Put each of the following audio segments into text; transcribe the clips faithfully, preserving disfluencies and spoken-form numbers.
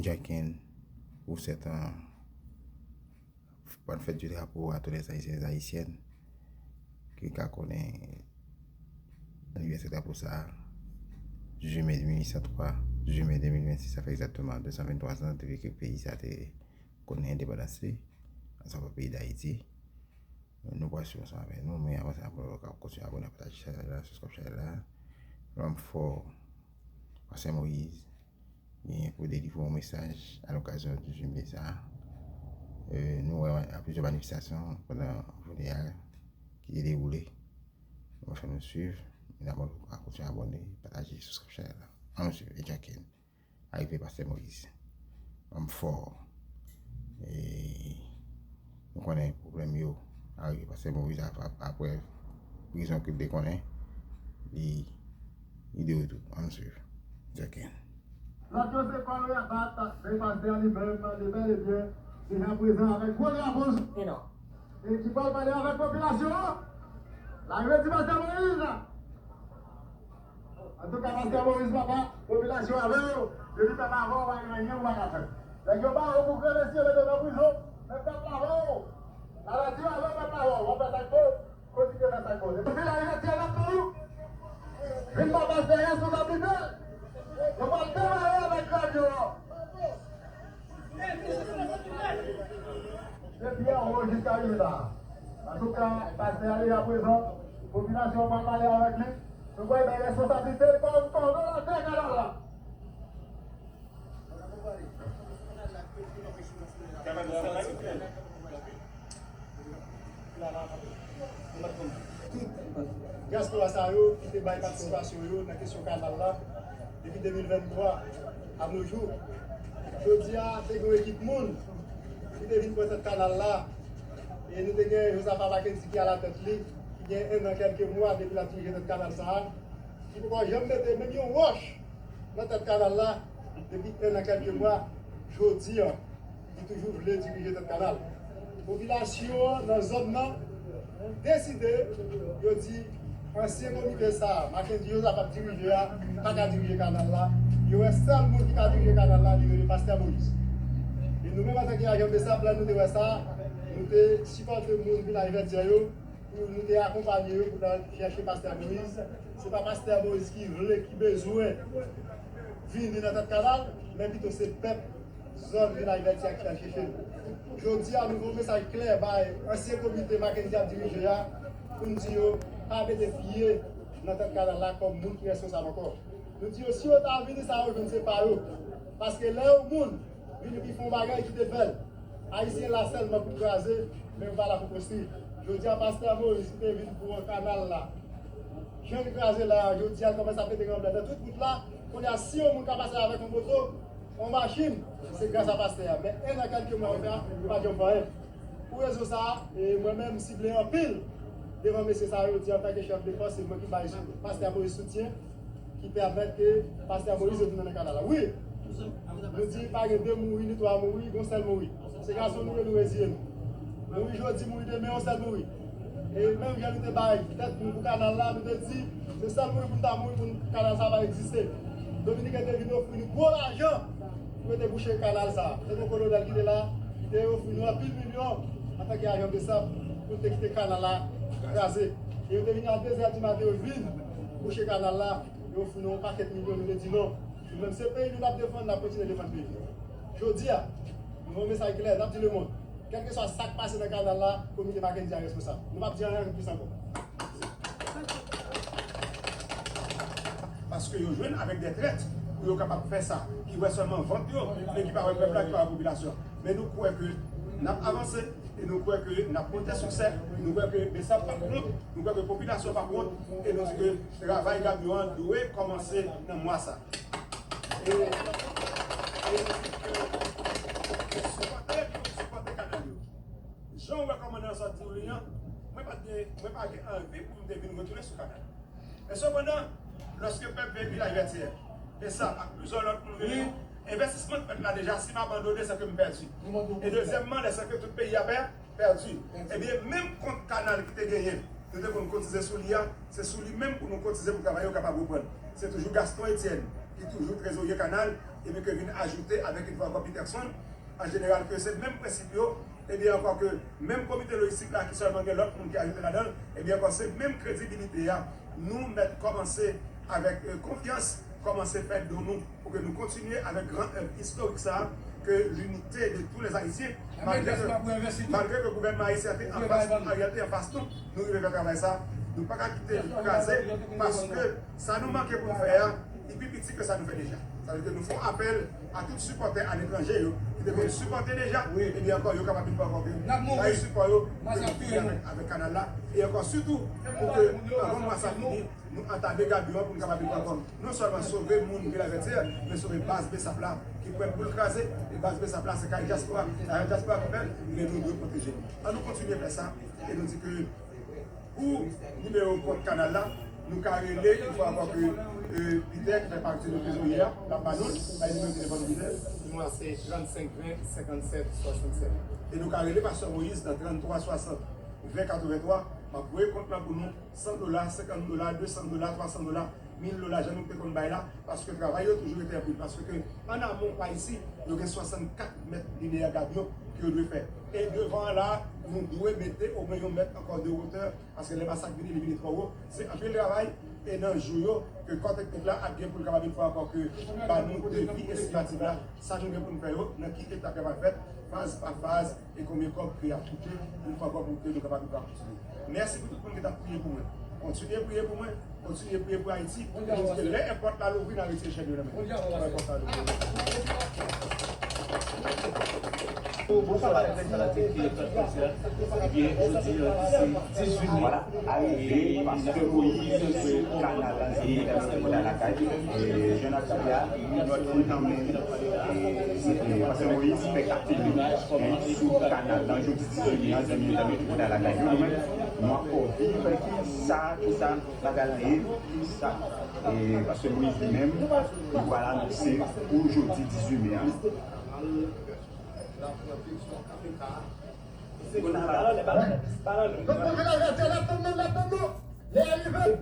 Jacquin, pour cette euh, bonne fête du drapeau à tous les Haïtiens et les Haïtiennes ki ka konnen anivèsè drapo sa a, juillet mil huit cent trois, juillet deux mille vingt-six, sa fè egzakteman deux cent vingt-trois an depi ke peyi sa te konnen endepandans li, ansanm ak peyi Dayiti. Nou pral swiv ansanm avèk nou, men avan sa, nou ka kontinye abòne, pataje chanèl la, subscribe chanèl la. Lòm fò, Pastè Moïse, genyen pou delivre yon mesaj a lokazyon dizuit me sa a. Euh, nou wè plizyè manifestasyon pandan jounen an ki te dewoule. Nou fè nou swiv, men avan nou kontinye abòne, pataje, subscribe chanèl la. Ann nou swiv, e Jacquin. Arive Pastè Moïse. Lòm fò. E nou konnen pwoblèm yo. Arive Pastè Moïse ap- ap- apre prizon ke l te konnen. Li li de retou. Ann swiv. Jacquin. Lòt yo se kò yo y ap bat, men pastè a li menm, li bèl e byen, li la prezan avèk gwo drapo l. E ki pral pale avèk popilasyon an. Larive ti Pastè Moïse. Antouka, Pastè Moïse, papa, popilasyon avè w. Depi pèp avè w, pa gen anyen ou pa ka fè. Nèg yo ba w pou grèv, mesye, mete w nan prizon. Men pèp la avè w. Lalati avè w, pèp la avè w. W ap fè sa k bon. Kontinye fè sa k bon. Epi la, Larive ti Pastè Moïse. Vin ba pastè a responsablite l. Yo pral demare avèk grèv yo an. Depi anwo jiska rive la. Antouka, pastè a li la prezan, popilasyon an pral pale avèk li. Nou pral bay responsablite li kòm kòdonatè kanal la. Tout dyaspora sa yo ki te bay patisipasyon yo nan kesyon kanal la depi de mil venntwa a nos jours. Jodi a, te gen yon ekip moun ki te vin pran tèt kanal la, e nou te gen Josaphat Mackendy ki alatèt li, ki gen enn an kèlke mwa depi l ap dirije tèt kanal sa a, ki poko janm mete menm yon wòch nan tèt kanal la depi enn an kèlke mwa. Jodi a, li toujou vle dirije tèt kanal. Popilasyon nan zòn nan deside, yo di ansyen komite sa a, Mackendy Joseph ap dirije a, pa ka dirije kanal la. Yo wè sèl moun ki ka dirije kanal la, li rele Pastè Moïse. E nou menm antanke ajan BSAP, lè nou te wè sa, nou te sipòte moun Vilaj Vètyè yo, pou nou te akonpanye yo pou n al chèche Pastè Moïse. Se pa Pastè Moïse ki vle, ki bezwen vini nan tèt kanal, men pito se pèp zòn Vilaj Vètyè ki al chèche l. Jodi a, nou voye yon mesaj klè bay ansyen komite Mackendy ap dirije a, pou n di yo pa mete pye nan tèt kanal la kòm moun ki reskonsab ankò. Nou di yo, si yo ta vini, sa yo jwenn se pa yo. Paske lè yon moun vin epi fè yon bagay, kite fè l. Ayisyen la sèlman pou kraze, men yo pa la pou konstwi. Jodi a, Pastè Moïse ki te vin pou kanal la, jan l kraze la, jodi a, l kòmanse ap pete ranblè nan tout bout la. Kounye a, si yon moun ka pase avèk yon moto, yon machin, se gras a pastè a. Men enn an kèlke mwa yo fè a, yo pa janm fè anyen. Pou rezon sa a, e mwen menm, m sible anpil devan mesye sa yo, di antanke chèf de fòs, se mwen ki bay Pastè Moïse soutyen, ki pèmèt ke Pastè Moïse retounen nan kanal la. Wi, nou di pa gen de mouri, ni twa mouri, gon sèl mouri. Se gason nou ye, nou reziye nou. Mouri jodi, mouri demen, yon sèl mouri. E menm jan nou te bay tèt nou pou kanal la, nou te di, se sèl mouri pou nou ta mouri pou kanal sa pa egziste. Dominiken te vin ofri nou gwo lajan pou yo te bouche kanal sa. Te gen kolonèl ki te la, ki te ofri nou anpil milyon antanke ajan BSAP pou nou te kite kanal la kraze. E yo te vin a de zè di maten, yo vin bouche kanal la, yo ofri nou yon pakèt milyon, nou te di non. Nou menm, se peyi nou n ap defann, n ap kontinye defann peyi nou. Jodi a, nou voye yon mesaj klè, n ap di lemonn, kèlkeswa sa k pase nan kanal la, komite Mackendy a responsab. Nou p ap di anyen plis ankò. Paske yo jwenn avèk de trèt pou yo kapab fè sa, ki wè sèlman vant yo, men ki pa wè pèp la, ki pa wè popilasyon. Men nou kwè ke n ap avanse, e nou kwè ke n ap pote siksè, nou kwè ke BSAP p ap wont, nou kwè ke popilasyon p ap wont, e nou di ke travay Gabyon an dwe kòmanse nan mwa sa. E, e nou di ke sipòte, sipòte kanal yo. Jan w wè kòmandan an sot di w li an, mwen pa t gen, mwen pa gen anvi pou m te vin retounen sou kanal. Men sepandan, lòske pèp Vilaj Vètyè, BSAP ak plizyè lòt moun rele nou, envèstisman k fèt la deja, si m abandone, se ke m pèdi. E dezyèmman, lè se ke tout peyi a pè-, pèdi. Ebyen, menm kont kanal ki te genyen, nou te konn kotize sou li a, se sou li menm pou nou kotize pou travay yo kapab reprann. Se toujou Gaston Etienne ki toujou trezorye kanal, ebyen ke vin ajoute avèk yon fwa ankò Peterson, an jeneral ke se menm prensip yo, ebyen ankò ke menm komite lojistik la ki sèlman gen lòt moun ki ajoute ladan l, ebyen ankò se menm kredibilite a nou mèt kòmanse avèk eh, konfyans, kòmanse fè don nou pou ke nou kontinye avèk gran èv istorik sa a ke l'unité de tous les Haïtiens, malgre ke, malgre ke gouvènman ayisyen te anfas, Ariel te anfas nou, nou rive fè travay sa, nou pa ka kite l kraze, paske sa nou manke pou n fè a, li pi piti ke sa nou fè deja. Sa vle di ke nou fè yon apèl a tout sipòtè aletranje yo ki te konn sipòte deja, ebyen ankò yo kapab vin fè ankò ke bay sipò yo pou ke nou fini avèk, avèk kanal la, e ankò sitou pou ke anvan mwa sa fini, nou antame gabyon an pou nou kapab vin ankò non sèlman sove moun Vilaj Vètyè, men sove baz BSAP la ki prè pou l kraze, e baz BSAP la se kay dyaspora, se dyaspora ki fè l, men nou dwe pwoteje l. Ann nou kontinye fè sa, e nou di ke pou nimewo kont kanal la, nou ka rele yon fwa ankò ke eh, Peter ki fè pati de trezorye a, l ap ba nou l, bay nimewo telefòn Peter. Nimewo a se trannsenk ven senkannsèt swasannsèt. E nou ka rele Pastè Moïse nan tranntwa swasant ven katrevenntwa, m ap voye kont lan pou nou, san dola, senkant dola, desan dola, twasan dola, mil dola, jan nou te konn bay la, paske travay yo toujou rete anpil, paske an amon pa isi, yo gen swasannkat mèt lineyè gabyon ke yo dwe fè. E devan an la, nou dwe mete omwen yon mèt ankò de wotè, paske lè masak vini, li vini twò wo. Se anpil travay, e nan jou yo, ke kò teknik la ap gen pou l kapab yon fwa ankò ke ba nou devi estimatif la, sa nou gen pou n fè yo, nan ki etap y ap fèt, faz pa faz, e konbyen kòb ke y ap koute, yon fwa ankò pou ke nou kapab yon fwa kontinye. Mèsi pou tout moun ki t ap priye pou mwen. Kontinye priye pou mwen, kontinye priye pou Ayiti, e nou di ke lè èpòt la louvri, n a retire chèn yo nan men nou. Lè èpòt la louvri. Bonswa, Patrick Fanatik ki ekzòt konsa. Ebyen, jodi a, se dizuit me. Vwala, arive Pastè Moïse sou kanal la, se li ki te lakay. E, jan n ap di a, lòt moun nan men, e, se, e, Pastè Moïse fè kateli, e, sou kanal la, jodi dizuit me an, zanmi yo, zanmi yo, tout moun lakay yo, nou menm, nou ankò viv, kisa, kisa bagay la ye, kisa, e, Pastè Moïse li menm, li pral anonse pou jodi dizuit me an.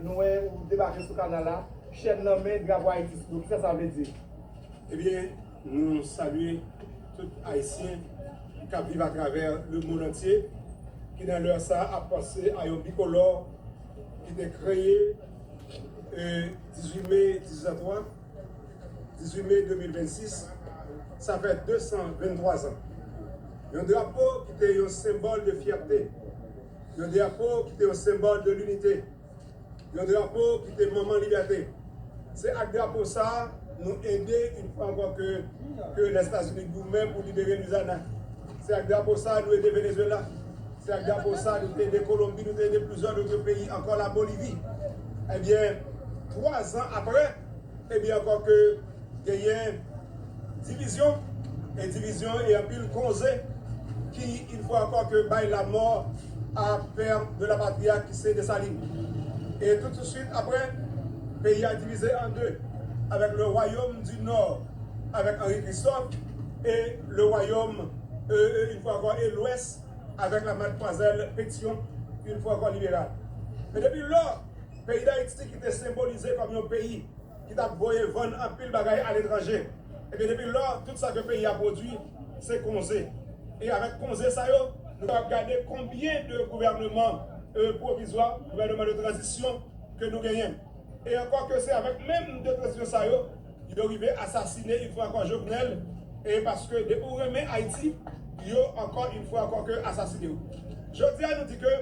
Nou wè ou debake sou kanal la, chèn nan men, drapo Ayiti sou do. Kisa sa vle di? Ebyen, nou salye tout Ayisyen k ap viv atravè lemonn antye, ki nan lè sa a ap panse a yon bikolò ki te kreye, eh, dizuit me dizuit san twa, dizuit me de mil vennsis, sa fè de san venntwa zan. Yon drapo ki te yon senbòl de fyète, yon drapo ki te yon senbòl de linite, yon drapo ki te manman libète. Se ak drapo sa a nou ede, yon fwa ankò, ke, ke Lèzetazini goumen pou libere Lizana. Se ak drapo sa a nou ede Venezuela. Se ak drapo sa a nou te ede Kolonbi, nou te ede plizyè lòt peyi ankò, la Bolivi. Ebyen, twa zan apre, ebyen ankò ke genyen divizyon, e divizyon e anpil konze ki, yon fwa ankò, ke bay lamò a pè de la patri a ki se Desalin. E tout, tout swit apre, peyi a divize an de, avèk le wayòm di Nò avèk Henri Christophe e le wayòm, e, e, yon fwa ankò, e Lwès avèk la madmwazèl Pétion, yon fwa ankò liberal. Men depi lò, peyi Dayiti ki te senbolize kòm yon peyi ki t ap voye vann anpil bagay aletranje. Ebyen, depi lò, tout sa ke peyi a pwodui, se konze. E avèk konze sa yo, nou kapab gade konbyen de gouvèneman, e, pwovizwa, gouvèneman de tranzisyon ke nou genyen. E ankò ke se avèk menm de tranzisyon sa yo, yo rive asasine yon fwa ankò Jovenel, e paske depi w renmen Ayiti, yo ankò yon fwa ankò ke asasine w. Jodi a, nou di ke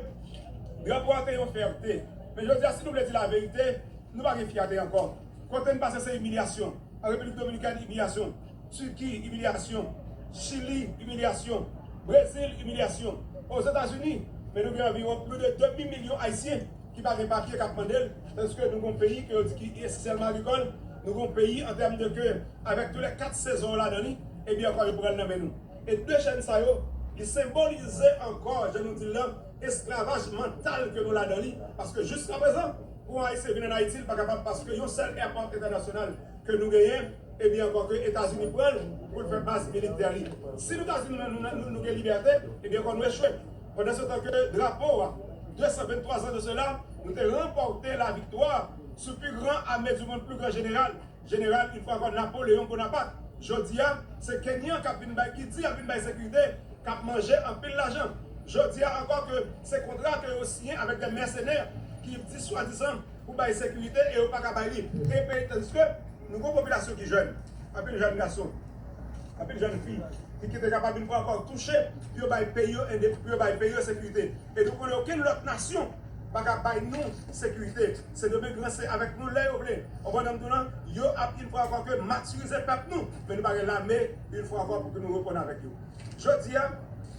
drapo a te yon fyète. Men jodi a, si nou vle di laverite, nou pa gen fyète ankò. Kote n pase se imilyasyon. An Repiblik Dominikèn, imilyasyon. Tiki, imilyasyon. Chili, imilyasyon. Brezil, imilyasyon. Ozetazini, men nou gen anviwon plis de demi milyon Ayisyen ki pa gen papye k ap mande l, paske nou gen yon peyi ke yo di ki esansyèlman agrikòl, nou gen yon peyi an tèm de ke, avèk tou lè kat sezon yo ladan li, ebyen ankò yo pran l nan men nou. E de chèn sa yo, li senbolize ankò, jan nou di l lan, esklavaj mantal ke nou ladan li, paske jiskaprezan, pou yon Ayisyen vin ann Ayiti, li pa kapab paske yon sèl èpòt entènasyonal ke nou genyen, ebyen ankò ke Etazini pran l pou l fè baz militè li. Si nou ta di nou, nou, nou, nou gen libète, ebyen ankò nou echwe. Pandansetan ke drapo a, de san venntwa zan de sela, nou te ranpòte laviktwa sou pi gran ame di monn, pi gran jeneral, jeneral, yon fwa ankò, Napoleyon Bonapat. Jodi a, se Kenyan k ap vin bay, ki di y ap vin bay sekirite, k ap manje anpil lajan. Jodi a ankò ke se kontra ke yo siyen avèk de mèsenè ki di swadizan pou bay sekirite e yo pa ka bay li. E peyi, tandiske nou gen yon popilasyon ki jèn, anpil jèn gason, anpil jèn fi, ki, ki te kapab yon fwa ankò touche pou yo bay peyi yo ende-, pou yo bay peyi yo sekirite. E nou konnen okenn lòt nasyon pa ka bay nou sekirite. Sendomeng ranse avèk nou lè yo vle. Konprann m tou lan, yo ap yon fwa ankò ke matirize pèp nou, men nou pa gen lame yon fwa ankò pou ke nou reponn avèk yo. Jodi a,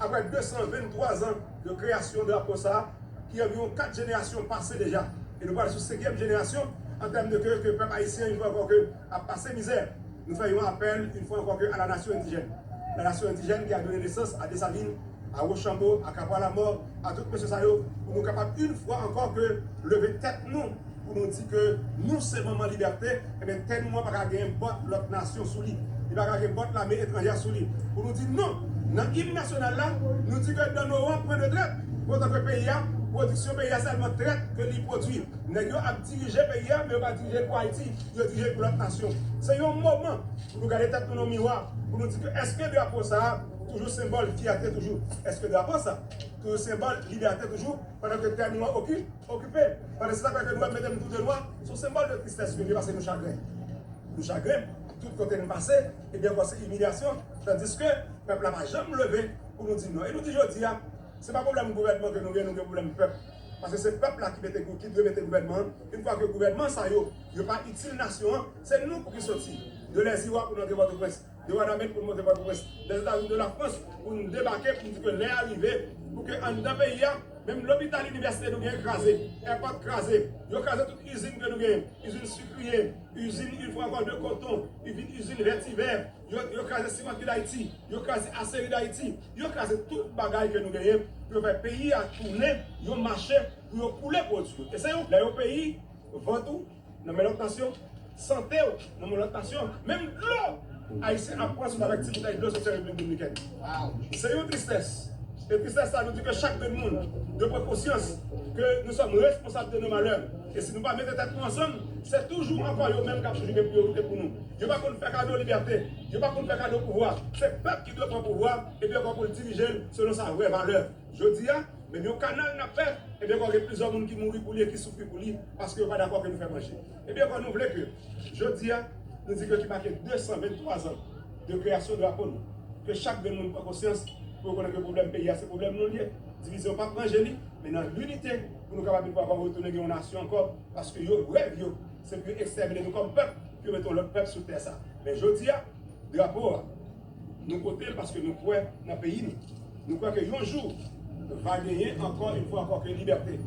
apre de san venntwa zan de kreyasyon drapo sa a, ki anviwon kat jenerasyon pase deja, e nou pral sou senkyèm jenerasyon an tèm de ke, ke pèp ayisyen, yon fwa ankò ke, ap pase mizè. Nou fè yon apèl, yon fwa ankò ke, a la nasyon endijèn. La nasyon endijèn ki a done nesans a Desalin, a Wochanbo, a Kapwa Lamò, a tout mesye sa yo, pou nou kapab yon fwa ankò ke leve tèt nou, pou nou di ke nou se manman libète, ebyen, tè nou an pa ka gen bòt lòt nasyon sou li. Li pa ka gen bòt lame etranjè sou li. Pou nou di non, nan im nasyonal la, nou di ke dans nos rangs point de traite. Pandan ke peyi a, pwodiksyon peyi a sèlman trèt ke li pwodui. Nèg yo ap dirije peyi a, men yo pa dirije l pou Ayiti. Yo dirije l pou lòt nasyon. Se yon moman pou nou gade tèt nou nan miwa, pou nou di ke èske drapo sa a toujou senbòl fyète toujou? Èske drapo sa toujou senbòl libète toujou, pandan ke tè nou an oki-, okipe? Pandan se sa k fè ke nou ap mete nou tou de nwa, se yon senbòl de tristès ke nou ye, paske nou chagren. Nou chagren, tout kote nou pase, ebyen, ankò se imilyasyon, tandiske pèp la pa janm leve pou nou di non. E nou di jodi a, se pa pwoblèm gouvènman ke nou gen, nou gen pwoblèm pèp. Paske se pèp la ki mete gou-, ki dwe mete gouvènman an. Yon fwa ke gouvènman sa yo, yo pa itil nasyon an, se nou pou ki soti de Lèziwa pou n antre Pòtoprens, de Wanament pou n monte Pòtoprens, Lèzetazini, de Lafrans pou n debake, pou n di ke lè a rive, pou ke anndan peyi a, menm lopital, inivèsite nou genyen kraze, èpòt kraze, yo kraze tout izin ke nou genyen, izin sikriye, izin, yon fwa ankò, de koton, izin, izin vetivè, yo, yo kraze Simantri Dayiti, yo kraze Aseri Dayiti, yo kraze tout bagay ke nou genyen pou yo fè peyi a tounen yon mache pou yo koule pwodui yo. E se yon, lè yon peyi vant ou nan men lòt nasyon, sante w nan men lòt nasyon, menm dlo ayisyen ap pran sou avèk ti boutèy dlo soti an Repiblik Dominikèn. Se yon tristès. E tristès sa, nou di ke chak grenn moun dwe pran konsyans ke nous sommes responsables de nos malheurs. E si nou pa mete tèt nou ansanm, se toujou ankò yo menm k ap toujou gen priyorite pou nou. Yo pa konn fè kado libète, yo pa konn fè kado pouvwa. Se pèp ki dwe pran pouvwa, epi ankò pou l dirije l selon sa vrè valè. Jodi a, menm yon kanal n ap fè, ebyen, ankò gen plizyè moun ki mouri pou li e ki soufri pou li, paske yo pa dakò ke nou fè manje. Ebyen, ankò nou vle ke, jodi a, nou di ke ki make de san venntwa zan de kreyasyon drapo nou, ke chak grenn moun pran konsyans pou yo konnen ke pwoblèm peyi a, se pwoblèm nou l ye. Divizyon p ap ranje li, men nan linite, pou nou kapab yon fwa ankò retounen gen yon nasyon ankò, paske yo, rèv yo, se pou yo ekstèmine nou kòm pèp, pou yo mete yon lòt pèp sou tè sa. Men jodi a, drapo a, nou pote l paske nou kwè nan peyi nou. Nou kwè ke yon jou va genyen ankò, yon fwa ankò, ke libète.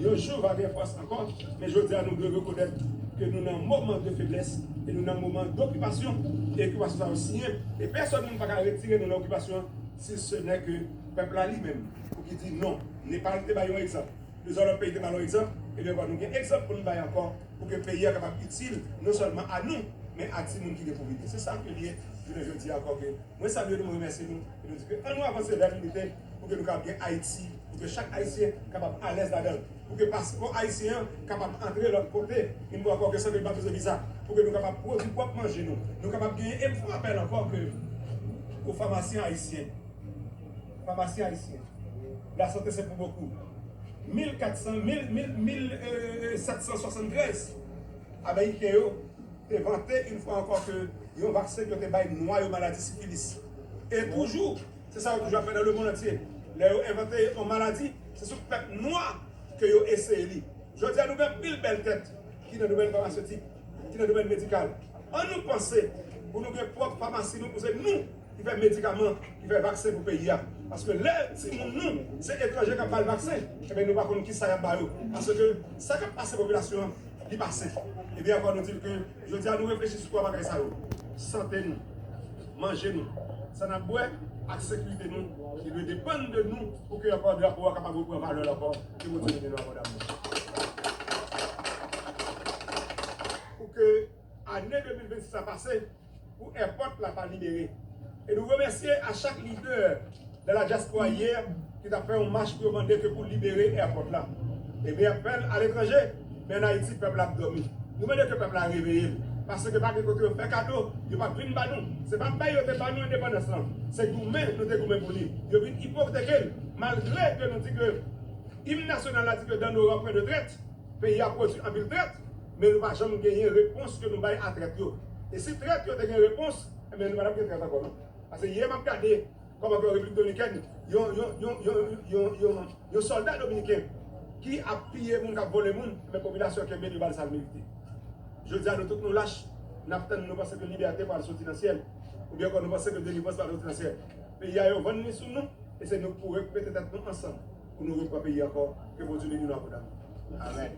Yon jou va gen fòs ankò, men jodi a nou dwe rekonèt ke nou nan moman de feblès e nou nan moman dokipasyon. E okipasyon sa yo siyen, e pèsòn moun pa ka retire nou nan okipasyon si se nè ke pèp la li menm, pou ki di non. Nepal te bay yon egzanp. Plizyè lòt peyi te ba nou egzanp, ebyen, bon, nou gen egzanp pou nou bay ankò, pou ke peyi a kapab itil non sèlman a nou, men a timoun ki gen pou vini. Se sa ke l ye, jounen jodi a ankò, ke mwen salye nou, mwen remèsye nou, e nou di ke ann nou avanse vè linite, pou ke nou kapab gen Ayiti, pou ke chak Ayisyen kapab alèz ladan l, pou ke paspò ayisyen an kapab antre lòt kote, yon fwa ankò, ke san ke l pa bezwen viza, pou ke nou kapab pwodui pwòp manje nou, nou kapab genyen, e m fè apèl ankò ke, pou famasyen ayisyen, famasyen ayisyen, la santé c'est pour beaucoup. Mil kat san, mil, mil, mil, euh, sèt san swasanntrèz Ameriken yo te vante yon fwa ankò ke yon vaksen ke yo te bay nwa yo, maladi sifilis. E toujou, se sa yo toujou ap fè nan lemonn antye. Lè yo envante yon maladi, se sou pèp nwa ke yo eseye li. Jodi a, nou gen anpil bèl tèt ki nan domèn famasetik, ki nan domèn medikal. Ann nou panse pou nou gen pwòp famasi nou, pou se nou ki fè medikaman, ki fè vaksen pou peyi a. Paske lè timoun nou, se etranje k ap ba l vaksen, ebyen, nou pa konn kisa y ap ba yo. Paske sa k ap pase popilasyon an, li pa senp. Ebyen, ankò nou di ke jodi a nou reflechi sou twa bagay sa yo. Sante nou, manje nou, sa n ap bwè, ak sekirite nou, ki dwe depann de nou pou ke ankò drapo a kapab reprann valè l ankò, ke Bondye beni nou abondamman. Pou ke ane de mil vennsis la pase, pou èpòt la pa libere. E nou remèsye a chak lidè de la diaspora yè ki t ap fè yon mach pou yo mande ke pou libere èpòt la. Ebyen, pèp a letranje, men ann Ayiti, pèp la ap dòmi. Nou mande ke pèp la reveye l. Paske pa gen kote yo fè kado, yo p ap vin ba nou. Se pa bay yo te ba nou endepandans lan. Se goumen nou te goumen pou li. Yo vin ipoteke l. Malgre ke nou di ke im nasyonal la di ke dans nos rangs point de traîtres, peyi a pwodui anpil trèt, men nou pa janm genyen repons ke nou bay a trèt yo. E si trèt yo te gen repons, ebyen nou pa t ap gen trèt ankò non. Paske yè m ap gade kòman ke Repiblik Dominikèn, yon, yon, yon, yon, yon, yon, yon sòlda dominiken ki ap piye moun, k ap vòlè moun, men popilasyon kenbe l, yo ba l sa l merite. Jodi a nou tout nou lach, n ap tann, nou panse ke libète pral soti nan syèl, oubyen ankò nou panse ke delivrans pral soti nan syèl. Peyi a yo vann li sou nou, e se nou k pou repete tèt nou ansanm pou nou repran peyi a ankò. Ke Bondye beni nou abondaman. Amèn.